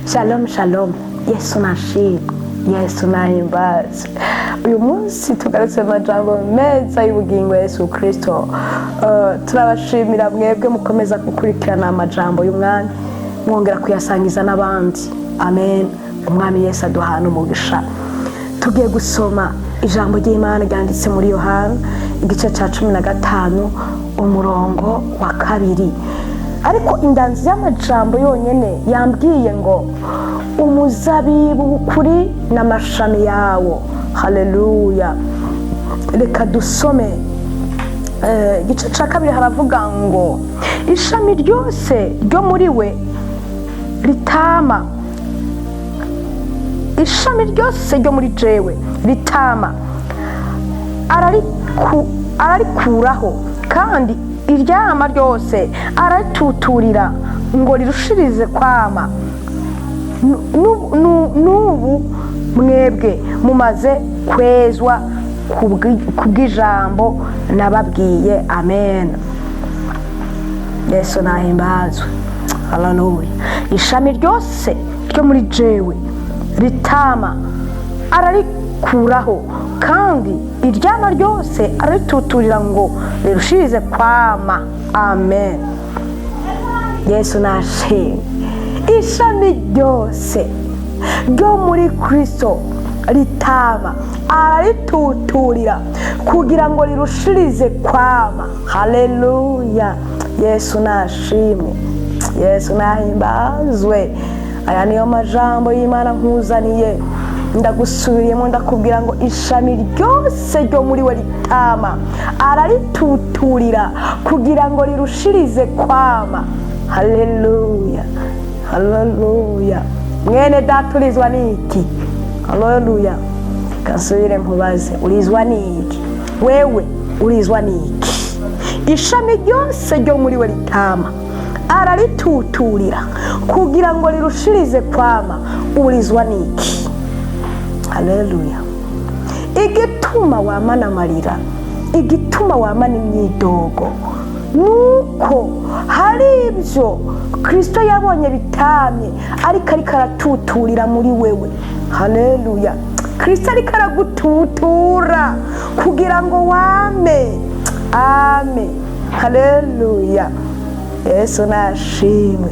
Shalom shalom, Yesu nashimwe, Yesu nahimbazwe. Uyu munsi tugarutse mu majambo meza y'ubugingo ya Yesu Kristo. Turabashimira mwebwe mukomeza gukurikirana amajambo y'Umwami, mwongera kuyasangiza n'abandi. Amen. Umwami Yesu aduhana umugisha. Tugiye gusoma ijambo ry'Imana ryanditse muri Yohana igice cya 15, umurongo wa 2. Ariko indanzi y'amajambo yonyine yambwiye ngo umuzabibu w'ukuri n'amashami yawo. Haleluya. Reka dusome igice cya 2, haravuga ngo ishami ryose ryo muri we ritama, ishami ryose ryo muri jewe ritama ararikuraho, kandi iryama ryose ararituturira ngo rirushirize kwama. N'ubu mwebwe mumaze kwezwa kubw'ijambo nababwiye. Amen. Yesu nahimbazwe. Haleluya. Ishami ryose ryo muri jewe ritama ararikuraho, kandi iryama ryose ararituturira ngo rirushirize kwama. Amen. Yesu nashimwe. Ishami ryose ryo muri Kristo ritama ararituturira kugira ngo rirushirize kwama. Haleluya. Yesu nashimwe, Yesu nahimbazwe. Aya niyo majambo y'Imana nkuzaniye. Ndagusubiriyemo, ndakubwira ngo ishami ryose ryo muri we ritama ararituturira kugira ngo rirushirize kwama. Haleluya, haleluya. Mwene data, urizwa n'iki? Haleluya. Kasubire nkubaze, urizwa n'iki? Wewe urizwa n'iki? Ishami ryose ryo muri we ritama ararituturira kugira ngo rirushirize kwama. Urizwa n'iki? Haleluya. Igituma wamana amarira, igituma wamana imyidogo, nuko hari ibyo Kirisito yabonye bitamye, ariko aratuturira muri wewe. Haleluya. Kirisito ariko aragututura kugira ngo wame. Ame. Haleluya. Yesu nashimwe.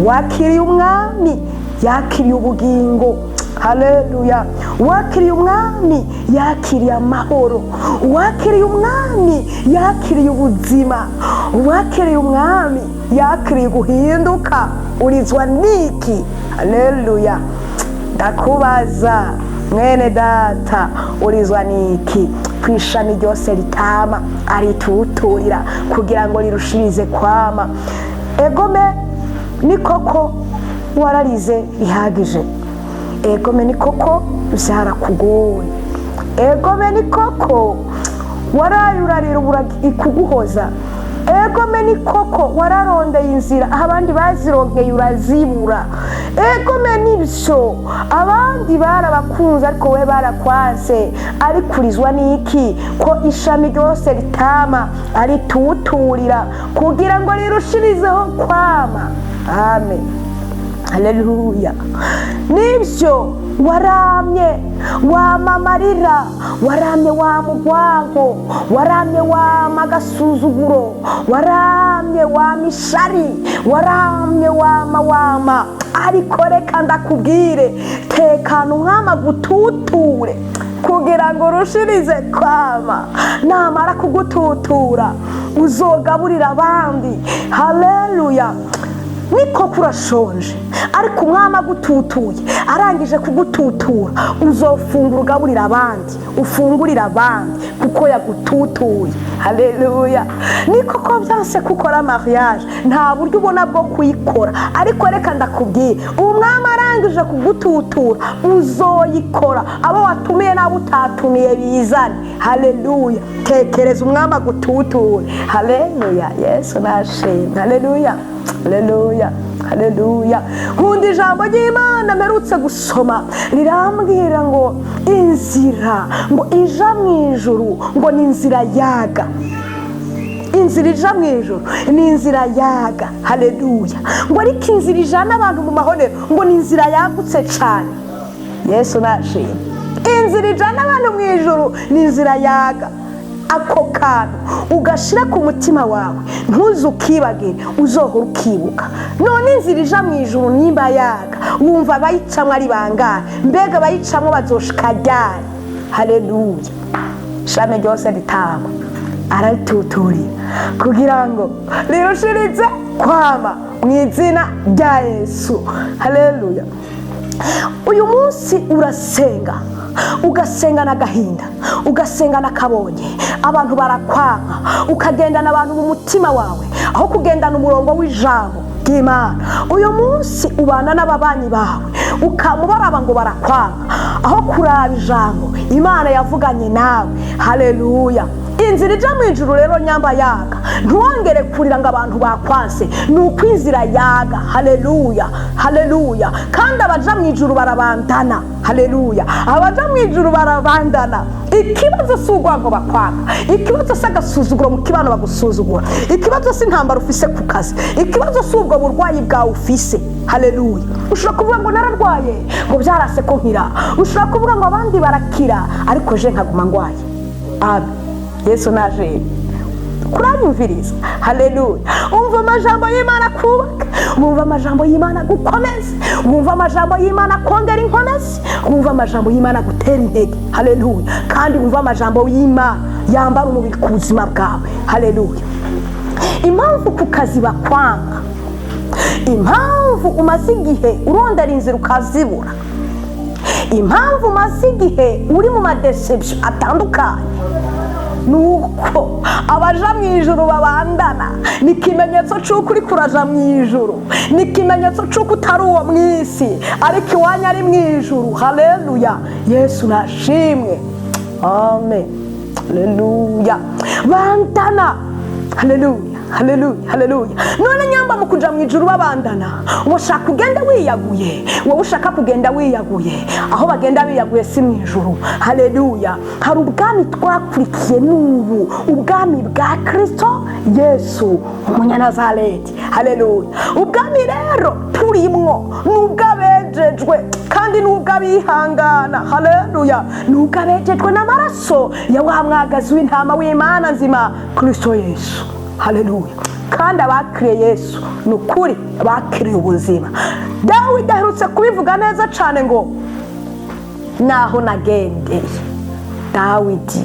Wakiriye Umwami yakiriye ubugingo. Haleluya. Wakiriye Umwami yakiriye amahoro. Wakiriye Umwami yakiriye ubuzima. Wakiriye Umwami yakiriye guhinduka. Urizwa niki? Haleluya. Ndakubaza, mwene data, urizwa niki? Ku ishami ryose ritama arituturira kugira ngo rirushirize kwama. Egome, ni koko wararize bihagije. Egome, ni koko byarakugoye. Egome, ni koko waraye urarira ubura ikuguhoza. Egome, ni koko wararondeye inzira aho abandi bazironkeye urazibura. Egome, nibyo, abandi barabakunze ariko we barakwanse. Ariko urizwa n'iki ko ishami ryose ritama arituturira kugira ngo rirushirizeho kwama? Amen. Haleluya. Nibyo, waramye wama amarira, waramye wama urwanko, waramye wama agasuzuguro, waramye wama ishari, waramye wama wama. Ariko reka ndakubwire, tekana, Umwami agututure kugira ngo urushirize kwama. Namara kugututura uzogaburira abandi. Haleluya. Niko kurashonje, ariko Umwami agututuye, arangije kugututura, uzofungura ugaburira abandi, ufungurira abandi kuko yagututuye. Haleluya. Ni koko byanse gukora mariage, nta buryo ubona bwo kuyikora, ariko reka ndakubwira, Umwami arangije kugututura uzoyikora, abo watumiye n'abo utatumiye bizane. Haleluya. Tekereza, Umwami agututure. Haleluya. Yesu nashimwe. Haleluya, haleluya, haleluya. Nkunda ijambo ry'Imana mperutse gusoma, rirambwira ngo inzira ngo ija mu ijuru ngo ni inzira yaga. Inzira Inzira ija mu ijuru ni inzira yaga. Haleluya. Ngo ariko inzira ijana abantu mu mahonero ngo ni inzira yagutse cyane. Yesu nashimwe. Inzira ijana abantu mu ijuru ni inzira yaga. Ako kantu ugashira ku mutima wawe, ntuze ukibagire, uzohora ukibuka. None inzira ija mu ijuru nimba yaga, wumva abayicamwo ari bangahe? Mbega abayicamwo bazoshika ryari? Haleluya. Ishami ryose ritama ararituturira kugira ngo rirushirize kwama, mu izina rya Yesu. Haleluya. Uyu munsi urasenga, ugasengana agahinda, ugasengana akabonye abantu barakwanka, ukagendana abantu mu mutima wawe aho kugendana umurongo w'ijambo ry'Imana. Uyu munsi ubana n'ababanyi bawe, ukamubaraba ngo barakwanka aho kuraba ijambo Imana yavuganye nawe. Haleluya. Inzira ija mu ijuru rero nyamba yaga, ntiwongere kurira ngo abantu bakwanse, ni uko inzira yaga. Haleluya, haleluya. Kandi abaja mu ijuru barabandana. Haleluya. Abaja mu ijuru barabandana. Ikibazo si urwango bakwanga, ikibazo si agasuzuguro mu kibano bagusuzugura, ikibazo si intambara ufise ku kazi, ikibazo si ubwo burwayi bwawe ufise. Haleluya. Ushobora kuvuga ngo nararwaye, ngo byarase ko nkira. Ushobora kuvuga ngo abandi barakira ariko je nkaguma ngwaye. Amen. Yesu naje kuranyumviriza. Haleluya. Umva amajambo y'Imana kubaka, wumva amajambo y'Imana gukomeza, wumva amajambo y'Imana kongera inkomezi, wumva amajambo y'Imana gutera intege. Haleluya. Kandi wumva amajambo y'Imana yambara umubiri ku buzima bwawe. Haleluya. Impamvu ku kazi bakwanga, impamvu umaze igihe urondera inzira ukazibura, impamvu umaze igihe uri mu ma déceptions atandukanye, ni uko abaja mu ijuru babandana. Ni ikimenyetso cy'uko uri kuraja mu ijuru, ni ikimenyetso cy'uko utari uwo mu isi ariko iwanyu ari mu ijuru. Haleluya. Yesu nashimwe. Amen. Haleluya. Bandana. Haleluya, haleluya, haleluya. None nyamba mu kuja mu ijuru babandana, ushaka ugenda wiyaguye? Wowe ushaka kugenda wiyaguye, aho bagenda biyaguye si mu ijuru. Haleluya. Hari ubwami twakurikiye n'ubu, ubwami bwa Kristo Yesu umunyanazareti. Haleluya. Ubwami rero turimwo ni ubw'abejejwe kandi ni ubw'abihangana. Haleluya. Ni ubw'abejejwe n'amaraso ya wa mwagazi w'intama w'Imana nzima, Kristo Yesu. Haleluya. Kandi abakiriye Yesu ni ukuri bakiriye ubuzima. Dawidi aherutse kubivuga neza cyane ngo naho nagendeye. Dawidi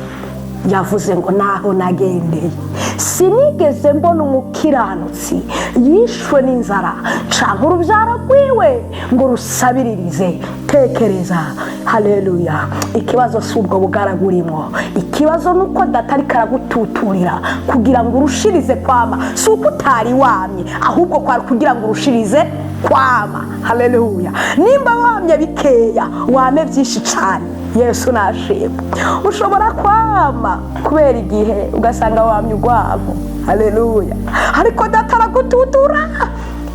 yavuze ngo naho nagendeye sinigeze mbona umukiranutsi yishwe n'inzara canke urubyaro rwiwe ngo rusabiririze. Tekereza. Haleluya. Ikibazo si ubwo bugaragu urimo, ikibazo ni uko Data ariko aragututurira kugira ngo urushirize kwama. Si uko utari wamye, ahubwo kwari kugira ngo urushirize kwama. Haleluya. Nimba wamye bikeya, wame byinshi cyane. Yesu nashimwe. Ushobora kwama kubera igihe, ugasanga wamye urwamo. Haleluya. Ariko Data aragututura,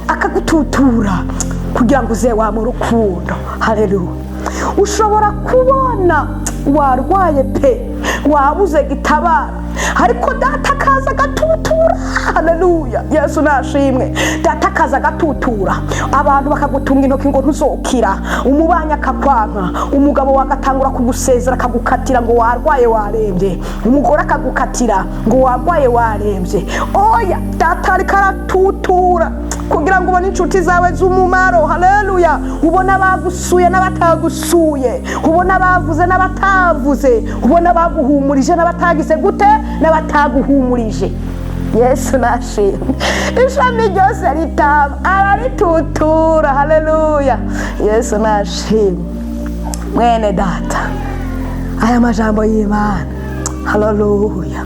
akagututura kugira ngo uze wame urukundo. Haleluya. Ushobora kubona warwaye pe, wabuze gitabara, ariko Data akaza agatutura. Haleluya. Yesu nashimwe. Data akaza agatutura, abantu bakagutunga intoki ngo ntuzokira, umubanyi akakwanka, umugabo wagatangura kugusezera akagukatira ngo warwaye warembye, umugore akagukatira ngo warwaye warembye. Oya, Data ariko aratutura kugira ngo ubone inshuti zawe z'umumaro. Haleluya. Ubone abagusuye n'abatagusuye, ubone abavuze n'abatavuze, ubone abaguhumurije n'abatagize gute n'abataguhumurije. Yesu nashimwe. Ishami ryose ritama araritutura. Haleluya. Yesu nashimwe. Mwene Data, aya majambo y'Imana, haleluya,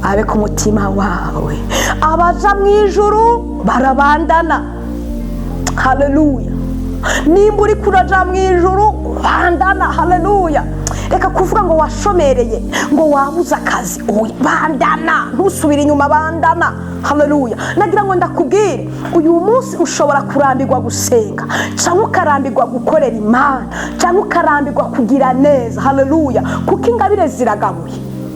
abe ku mutima wawe. Abaja mu ijuru barabandana. Haleluya. Nimba uri kuraja mu ijuru, bandana. Haleluya. Reka kuvuga ngo washomereye, ngo wabuze akazi. Oya, bandana, ntusubire inyuma, bandana. Haleluya. Nagira ngo ndakubwire, uyu munsi ushobora kurambirwa gusenga, cyangwa ukarambirwa gukorera Imana, cyangwa ukarambirwa kugira neza. Haleluya. Kuko ingabire ziragabuye.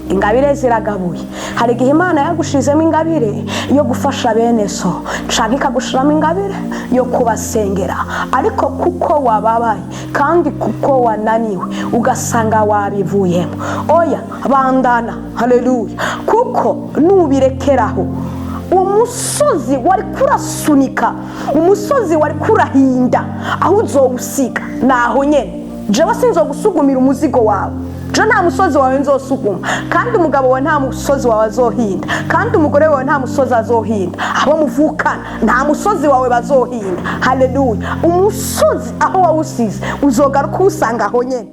Ingabire ziragabuye. Hari igihe Imana yagushizemo ingabire yo gufasha bene so, canke ikagushiramo ingabire yo kubasengera, ariko kuko wababaye kandi kuko wananiwe, ugasanga wabivuyemo. Oya, bandana. Haleluya! Kuko nubirekeraho, umusozi wari kurasunika, umusozi wari kurahinda, aho uzowusiga naho nyene. Jewe sinzogusugumira umuzigo wawe. Je nta musozi wawe nzosuguma, kandi umugabo wawe nta musozi wawe azohinda, kandi umugore wawe nta musozi azohinda, abo muvukana nta musozi wawe bazohinda. Haleluya! Umusozi aho wawusize, uzogaruka uwusanga aho nyene.